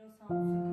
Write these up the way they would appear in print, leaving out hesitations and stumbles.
Пога.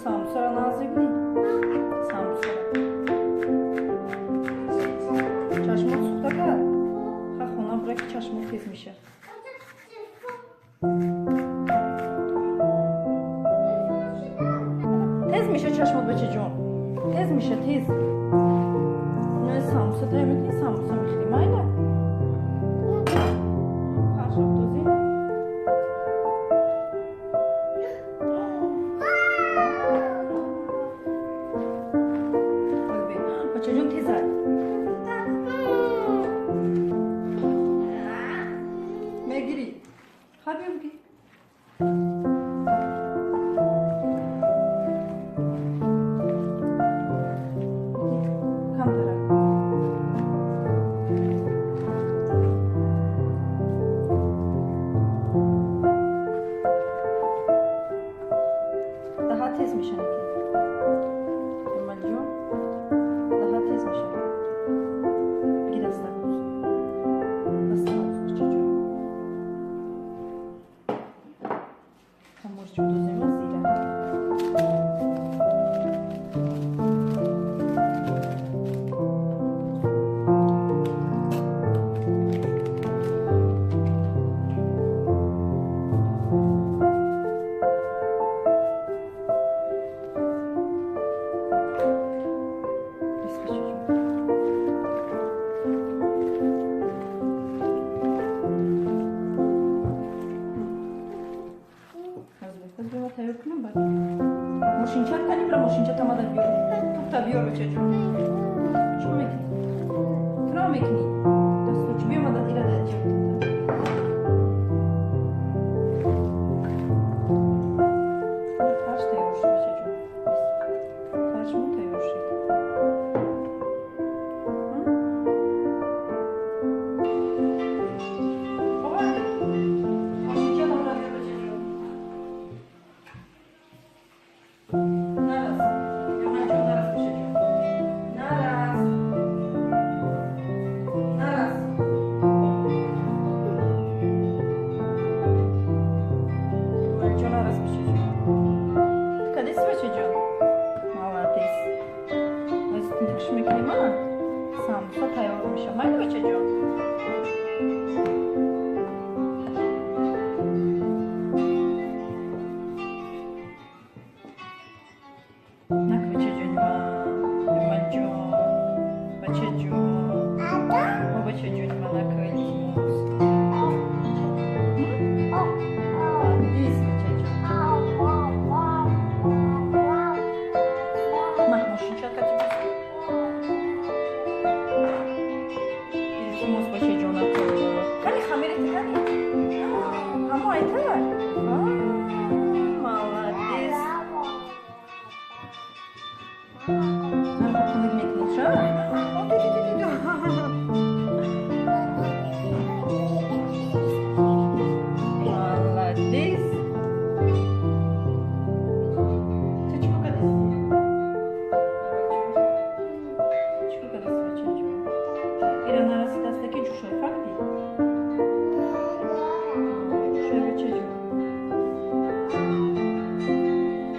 Самсара назибни. Самсара. Чашмот сухта кард? Ха хона бура ки чашмот тез меша. Тез меша чашмот бачаҷон. Тез меша, тез. Не самуса тайёр мекунӣ, самуса мехӯрӣ, майла? Фаршоб дозӣ? Бачаҷон тезай. Мегирӣ. Ха биё бигӣ. Камтарак. Даҳа тез мешавад ки. Эмалҷон, даҳа тез мешавад. Бигир дастак боз. Дастак боз бачаҷон. Хамурчи дозема зира. Бис бачаҷон. Аз тайёр кунам баъд. Мошинчат кани бира мошинчат омада биёр. Тухта биёр бачаҷон. Чӣ мекунӣ? Тура мекунӣ? Дасточи биё мадад ира даҷа. Фарш тайёр шуд бачаҷон. Фаршмон тайёр шуд. Мошинчат омада биёр бачаҷон. Нарас. Яманҷон нарас бачаҷон. Нарас. Нарас. Яманҷон нарас бачаҷон. Ту кадеси бачаҷон? Молодец. Аз тиндикш мекунем, а? Самбуса тайёр мешавад. Майли бачаҷон? Нак бачаҷони ман, Яманҷон, бачаҷон. О бачаҷони ман ака илтимос. Молодец бачаҷон. Мах мошинчат кати боз. Илтимос бачаҷон ака. Кани хамирати кани? Ҳамо айта? Молодец. Нарха тунук мекунӣ, ша? О, ду, ду, ду, ду. Молодец. Ту чӣ кардасӣ? Чӣ кардасӣ бачаҷон? Ира нараси дастаки ҷӯшой, фаҳмидӣ? Ҷӯшой бачаҷон.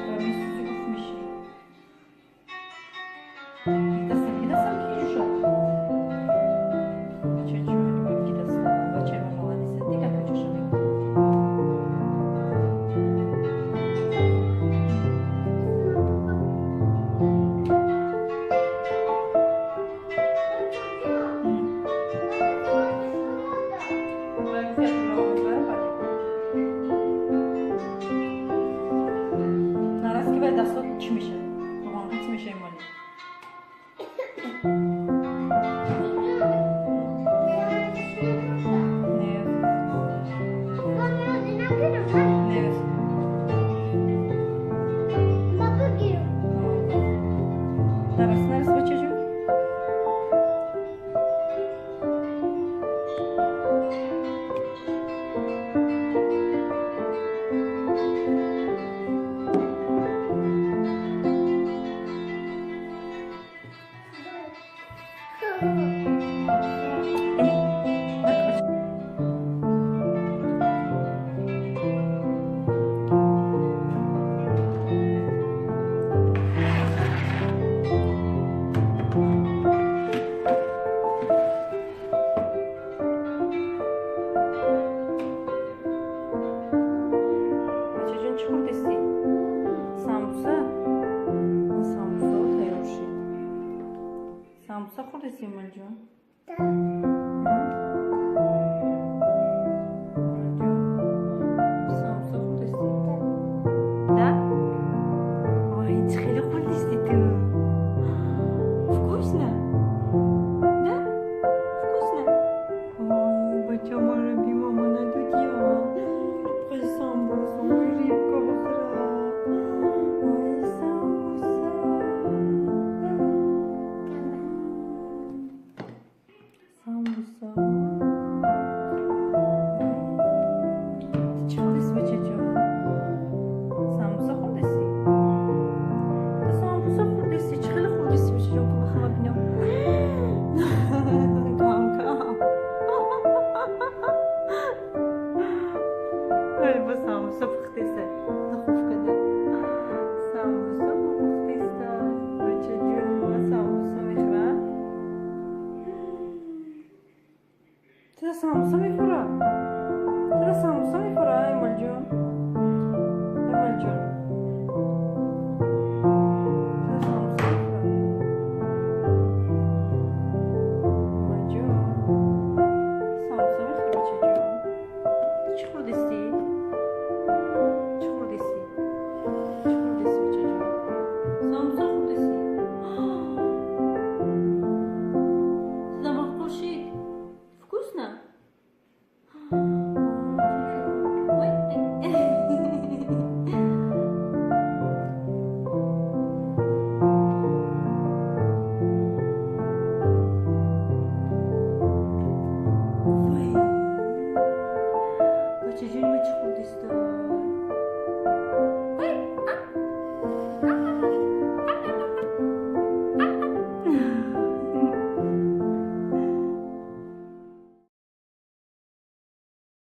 Ба месӯзӣ гуфт мешӣ. Дастам, ки дастам ки ҷӯшад? Бачаҷон, ки дастам, бачаи ман молодец. Дигар куҷоша мекунӣ? Нарас ки вай дастот чӣ мешавад? Роғанқӣ чӣ мешавад Эмали? Не. Не. Нарас, нарас бачаҷон. Чӣ хӯрдисти? Самбуса? Самбуса тайёр шид. Самбуса хӯрдисти, Эмалҷон? Самбуса хӯрдисти? Да? Ой, чӣ хеле хӯрдисти ту. Вкусно? Да? Вкусно? Ой, бача мара бимама надудия. Самбуса, ой, рибка бихӯра. Ой, самбуса. Самбуса. Чӣ хӯрдисти, бачаҷон? Самбуса хӯрдисти? Ту самбуса хӯрдисти? Чӣ хеле хӯрдисти, бачаҷон? Ки бихама бинам. Кам кам. Бо самбуса пухтеста. Нахуф када. Самбуса пухтеста. Бачаҷони ма самбуса мехӯра? Ту самбуса мехӯра? Ту самбуса мехӯра, Эмалҷон? Эмалҷон. Ту самбуса мехӯра? Эмалҷон. Самбуса мехӯри, бачаҷон? Ту чӣ хӯрдисти? Чӣ хӯрдисти? Чӣ хӯрдисти, бачаҷон? Самбуса хӯрдисти? Туда маъқул шид? Вкусно? Ой, ой. Бачаҷони ма чӣ хӯрдиста?